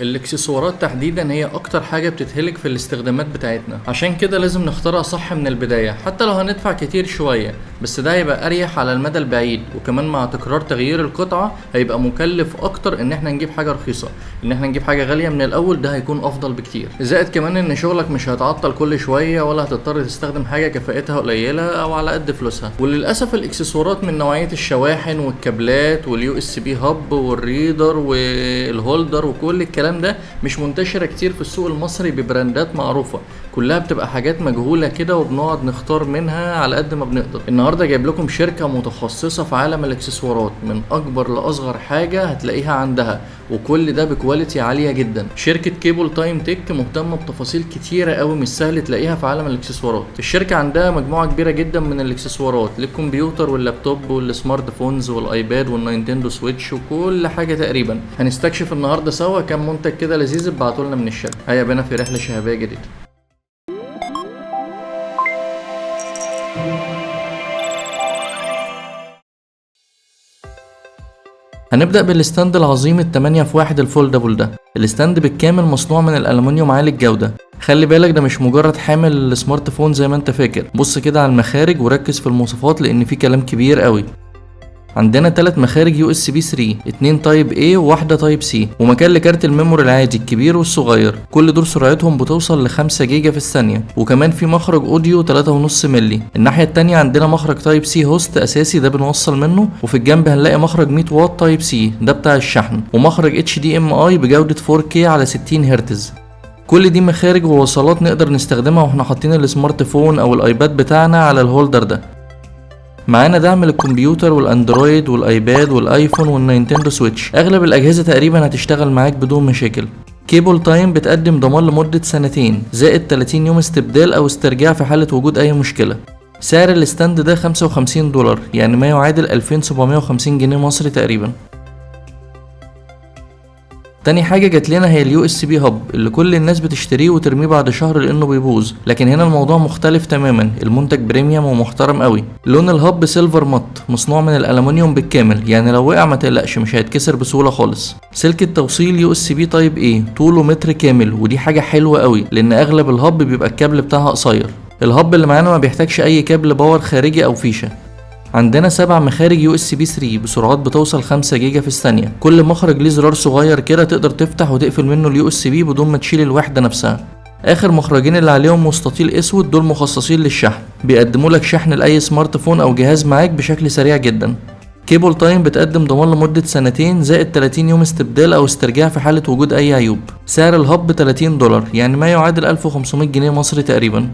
الاكسسوارات تحديدا هي اكتر حاجة بتتهلك في الاستخدامات بتاعتنا، عشان كده لازم نختارها صح من البداية حتى لو هندفع كتير شوية، بس ده هيبقى اريح على المدى البعيد. وكمان مع تكرار تغيير القطعة هيبقى مكلف اكتر ان احنا نجيب حاجة رخيصة، ان احنا نجيب حاجة غالية من الاول ده هيكون افضل بكتير. زائد كمان ان شغلك مش هيتعطل كل شوية ولا هتضطر تستخدم حاجة كفاءتها قليلة او على قد فلوسها. وللاسف الاكسسوارات من نوعية الشواحن والكابلات وال USB hub وال reader وال holder وكل الكلام ده مش منتشرة كتير في السوق المصري ببراندات معروفة، كلها بتبقى حاجات مجهولة كده وبنقعد نختار منها على قد ما بنقدر. النهاردة جايب لكم شركة متخصصة في عالم الاكسسوارات، من اكبر لاصغر حاجة هتلاقيها عندها، وكل ده ب quality عالية جدا. شركة Cable Time Tech مهتمة بتفاصيل كتيرة قوي مش سهل تلاقيها في عالم الاكسسوارات. الشركة عندها مجموعة كبيرة جدا من الاكسسوارات للكمبيوتر واللابتوب وال smartphones وال iPad وال Nintendo Switch وكل حاجة تقريبا. هنستكشف النهاردة سوا كام منتج كده لذيذ اتبعتوا لنا من الشركة. هيا بينا في رحلة شهابية جديدة. هنبدأ بال stand العظيم التمانية في واحد ال foldable ده. ال stand بالكامل مصنوع من الألمنيوم عالي الجودة. خلي بالك ده مش مجرد حامل ال smartphone زي ما انت فاكر، بص كده على المخارج وركز في المواصفات لأن في كلام كبير قوي. عندنا 3 مخارج USB 3، 2 type A وواحدة type C، ومكان لكارت ال memory العادي الكبير والصغير. كل دول سرعتهم بتوصل ل 5 جيجا في الثانية، وكمان في مخرج audio 3.5 ملي. الناحية التانية عندنا مخرج type C host اساسي ده بنوصل منه، وفي الجنب هنلاقي مخرج 100 واط type C ده بتاع الشحن، ومخرج HDMI بجودة 4K على 60 هرتز. كل دي مخارج ووصلات نقدر نستخدمها واحنا حاطين ال smartphone او ال iPad بتاعنا على ال holder ده. معانا دعم للكمبيوتر وال Android وال iPad وال iPhone وال Nintendo Switch، اغلب الاجهزه تقريبا هتشتغل معاك بدون مشاكل. Cable Time بتقدم ضمان لمده سنتين زائد 30 يوم استبدال او استرجاع في حاله وجود اي مشكله. سعر ال stand ده $55، يعني ما يعادل 2750 جنيه مصري تقريبا. تاني حاجة جات لنا هي ال USB hub اللي كل الناس بتشتريه وترميه بعد شهر لانه بيبوظ، لكن هنا الموضوع مختلف تماما. المنتج premium ومحترم قوي. لون ال hub silver matte، مصنوع من الالومنيوم بالكامل، يعني لو وقع ما تقلقش مش هيتكسر بسهولة خالص. سلك التوصيل USB type A، طوله متر كامل، ودي حاجة حلوة قوي لان اغلب ال hub بيبقى الكابل بتاعها قصير. ال hub اللي معانا ما بيحتاجش اي كابل power خارجي او فيشة. عندنا 7 مخارج USB 3 بسرعات بتوصل 5 جيجا في الثانية. كل مخرج ليه زرار صغير كده تقدر تفتح وتقفل منه ال USB بدون ما تشيل الوحدة نفسها. اخر مخرجين اللي عليهم مستطيل اسود دول مخصصين للشحن، بيقدموا لك شحن لاي smartphone او جهاز معاك بشكل سريع جدا. Cable Time بتقدم ضمان لمدة سنتين زائد 30 يوم استبدال او استرجاع في حالة وجود اي عيوب. سعر ال hub $30، يعني ما يعادل 1500 جنيه مصري تقريبا.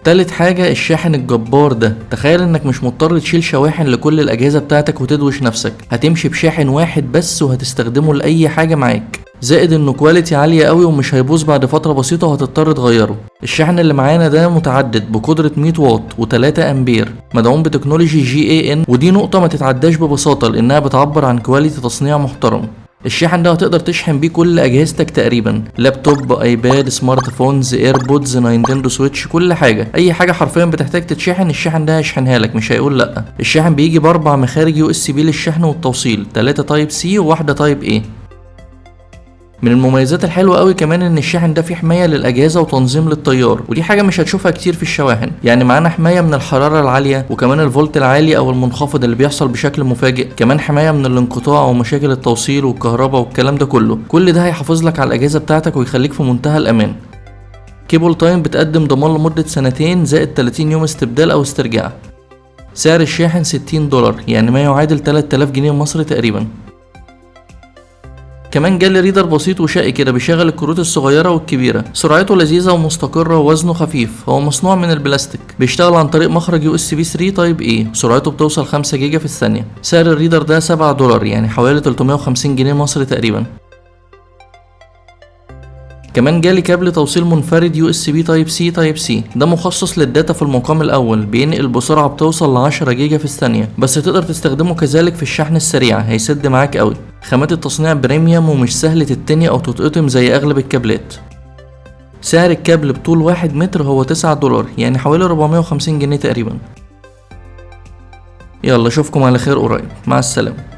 تالت حاجة الشاحن الجبار ده. تخيل انك مش مضطر تشيل شواحن لكل الاجهزة بتاعتك وتدوش نفسك، هتمشي بشاحن واحد بس وهتستخدمه لأي حاجة معاك. زائد انه quality عالية قوي ومش هيبوظ بعد فترة بسيطة وهتضطر تغيره. الشاحن اللي معانا ده متعدد بقدرة 100 واط و3 امبير، مدعوم ب technology GaN، ودي نقطة ما تتعداش ببساطة لانها بتعبر عن quality تصنيع محترم. الشاحن ده هتقدر تشحن بيه كل اجهزتك تقريبا، laptop، iPad، smartphones، AirPods، Nintendo Switch، كل حاجه، اي حاجه حرفيا بتحتاج تتشحن الشاحن ده هيشحنها لك مش هيقول لا. الشاحن بيجي باربع مخارج USB للشحن والتوصيل، 3 type C وواحده type A. من المميزات الحلوه قوي كمان ان الشاحن ده فيه حمايه للاجهزه وتنظيم للتيار، ودي حاجه مش هتشوفها كتير في الشواحن. يعني معانا حمايه من الحراره العاليه وكمان الفولت العالي او المنخفض اللي بيحصل بشكل مفاجئ، كمان حمايه من الانقطاع ومشاكل التوصيل والكهرباء والكلام ده كله. كل ده هيحافظ لك على الاجهزه بتاعتك ويخليك في منتهى الامان. Cable Time بتقدم ضمان لمده سنتين زائد 30 يوم استبدال او استرجاع. سعر الشاحن $60، يعني ما يعادل 3000 جنيه مصري تقريبا. كمان جالي reader بسيط وشقي كده بيشغل الكروت الصغيرة والكبيرة، سرعته لذيذة ومستقرة ووزنه خفيف، هو مصنوع من البلاستيك، بيشتغل عن طريق مخرج USB 3 type A، سرعته بتوصل 5 جيجا في الثانية. سعر ال reader ده $7، يعني حوالي 350 جنيه مصري تقريبا. كمان جالي كابل توصيل منفرد USB type C type C، ده مخصص لل data في المقام الاول، بينقل بسرعة بتوصل ل 10 جيجا في الثانية، بس تقدر تستخدمه كذلك في الشحن السريع، هيسد معاك قوي. خامات التصنيع premium ومش سهل تتني او تتقطم زي اغلب الكابلات. سعر الكابل بطول 1 متر هو $9، يعني حوالي 450 جنيه تقريبا. يلا اشوفكم على خير قريب، مع السلامة.